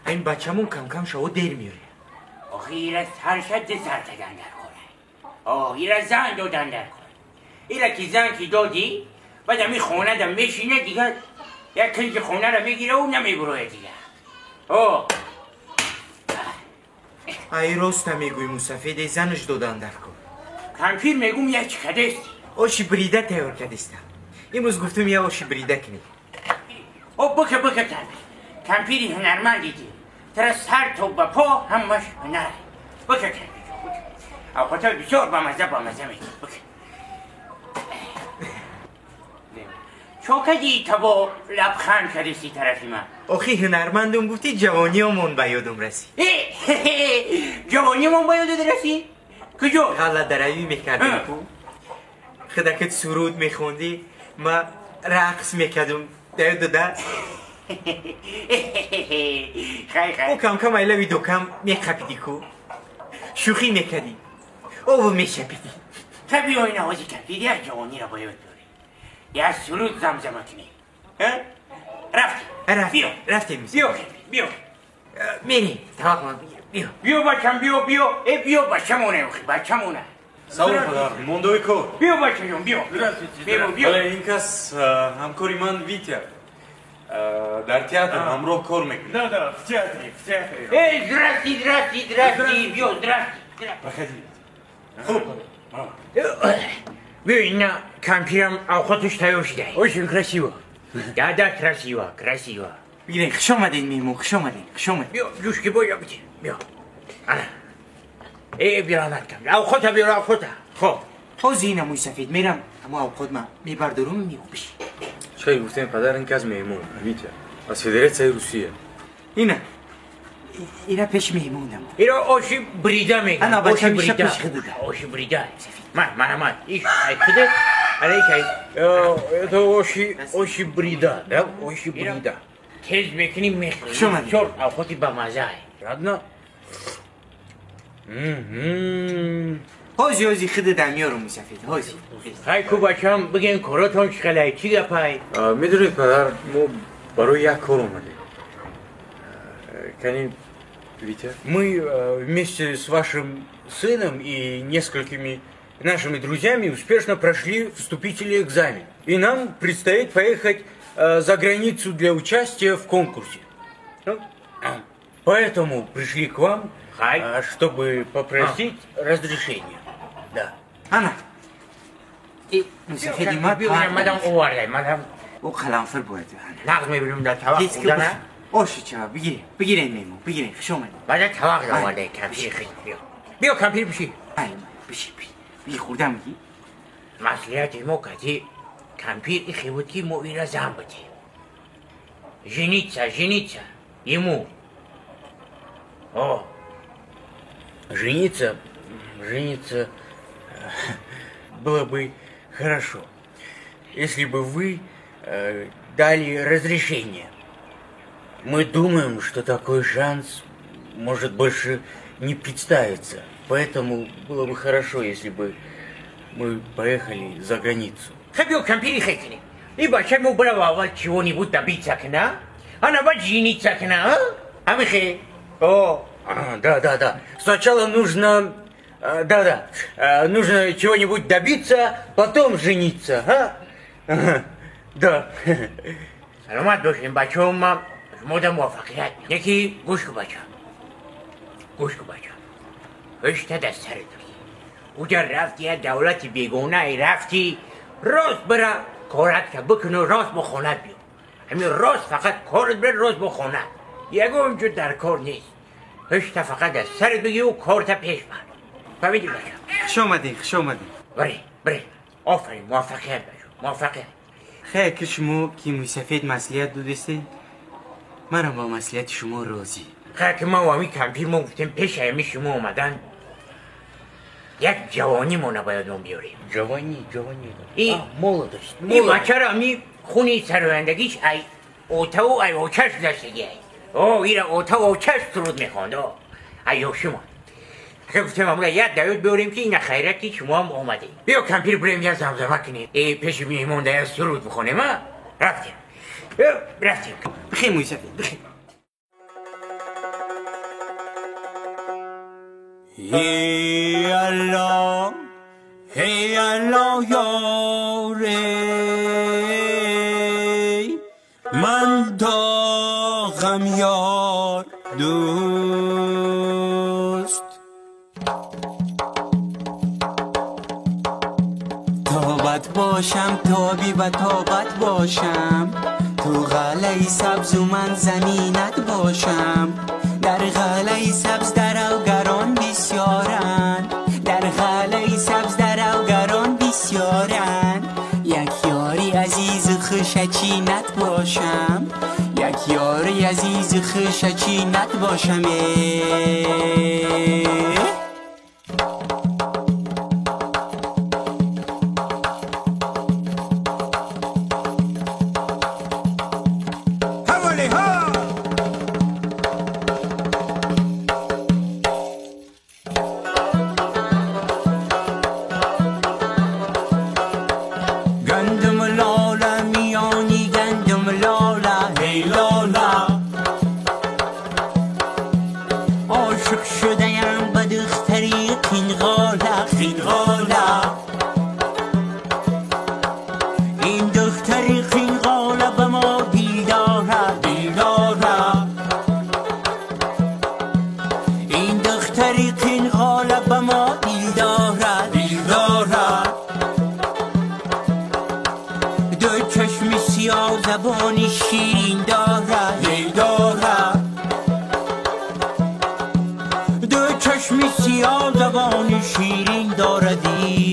این بچه‌مون کم کم شو دیر میاره. آخه ایره سر شد سر دادن در کوره. آه ایره زن دادن در کوره. ایره که زن که دادی بعد می خونه دم میشینه دیگه، یک کلید خونه رو میگیره و نمیبروه دیگه. آه ای راست میگوی موسفید، زنش دادن در کن. کمپیر میگم یک چی کدست؟ آشی بریده تیار کدستم. امروز گفتم یه آشی بریده کنی. او بکه بکه کمپیر. کمپیری هنرمندی دی. تر سر تو به پا همش هنر. بکه کمپیر. او خاطر بسیار بامزه بامزه میگی. بکه. چو کدی تا با لبخند کدستی طرفی من؟ آخی هنرمندم گفتی جوانیامون به یادم رسید. جوانیمون به یادت رسید؟ کجا؟ غلط دروی میکردیم کو خدکت سرود میخوندی، ما رقص میکردم در دو دست. خیلی خیلی. او کم کم ایلوی دو کم میخپیدی کو شوخی میکردی او میشپیدی. طبیعی این آوازی کردی از جوانی را باید داری یا سرود زمزمه کنی. رفتیم رفتیم رفتیم. بیا بیا میریم طبق بیا بیا بچم بیا بیا ای بیا بچمونه بچمونه. سلام پدر موندوی کور. بیا بچه جون بیا بیا بیا. بله این کس همکاری من ویتیا در театр ҳамроҳ кор мекунад. Да да в театре в театре. Эй здрасте здрасте здрасте бیا здрасте. Проходи. Хуб بیا اینا کمپیرم اوقاتش تیار شده. Очень красиво. Да да красиво красиво. بگیرین خوش آمدین میمون، خوش آمدین خوش آمدین. بیا جوش که باید بگیر بیا. ای بیرانت کم اوقات بیا اوقات. خب حوزی اینا موی سفید میرم اما اوقات من میبردارم میو بشی. چه گفتیم پدر این کس میمون ویتیا از فدراسیون روسیه. اینا اینا پیش میمونم. اینا آشی بریده میگن. انا بچه میشه پیش خودت. آشی بریده. من من من ایش ای خودت. آره ایش ای. Это оши оши брида, да? Оши брида. تیز میکنی میخوری. شما چون اوقاتی بامزه. Ладно. حوزی حوزی خودت میارم موی سفید حوزی. های کو بچم بگین کاراتون چقدر چی گپای؟ میدونید پدر ما برای یک کار اومدیم. Кани Витя? Мы вместе с вашим сыном и несколькими нашими друзьями успешно прошли вступительный экзамен. И нам предстоит поехать за границу для участия в конкурсе. Поэтому пришли к вам, чтобы попросить разрешения. Да. Ана. مسافری ما مادام اوارده مادام. او قلمفر باید. نقد میبینیم در طبق خوردن. آشی چرا بگیریم بگیریم میمون بگیریم خوش آمدید. بعد طبق آورده کمپیر خیلی بیا بیا کمپیر بشی. بشی بشی بی خوردم میگی؟ مسئولیت ما کتی کمپیر این بود که ما اینا زن بدیم. жениться жениться ему. О, жениться жениться было бы хорошо, если бы вы дали разрешение. Мы думаем, что такой шанс может больше не представиться. Поэтому было бы хорошо, если бы мы поехали за границу. Хабил компили хекини. И бача му брава чего-нибудь добиться к на? Она жениться к на, а? Амихи. О, да, да, да. Сначала нужно, да, да, нужно чего-нибудь добиться, потом жениться, а? Да. Саламат бошин, бачам ма шумо муваффақият. Яки гӯш кун бача. Гӯш кун бача. ҳашта дар сарат бигир. Уҷа рафти як давлати бегонае рафти, рост бира корат ка бикуну рост бо хонат биё. ҳамин рост фақат корат бира рост бо хонат. ягон ҷо дар кор нест. ҳашта фақат дар сарат бигиру корта пеш бар. фаҳмидӣ бача? Хуш омадед, хуш омадед. Баре, баре. Офарин, муваффақият бача, муваффақият. خیر که شما که موسفید مسئولیت دادستین، منم با مسئولیت شما راضی. خیر که ما و همی کمپیر ما گفتیم پیش همی شما اومدن یک جوانی ما نباید ما بیاریم. جوانی جوانی ای молодость. این بچه را همی خونی سرایندگیش ای اوتا و ای اوچش داشتگی ای او ایره اوتا و اوچش سرود میخواند ای یوشما. خیر گفتیم همون یک دوید بیاریم که این خیرتی شما هم اومده. بیا کمپیر بریم یه زمزمه کنیم. ای پیش میهمان در سرود بخونیم. رفتیم. рафтем. Бихیر موی سفید، بخیر. ای الله، ای الله یاره، من داغم یار دوست. تابت باشم تابی و تابت باشم، تو غله سبز و من زمینت باشم. در غله سبز دروگران بسیارند، در غله سبز دروگران بسیارند. یک یاری عزیز خوشچینت باشم، یک یاری عزیز خوشچینت باشم. زبانی شیرین دارد، ای دارد، دو چشم سیاه زبانی شیرین داردی.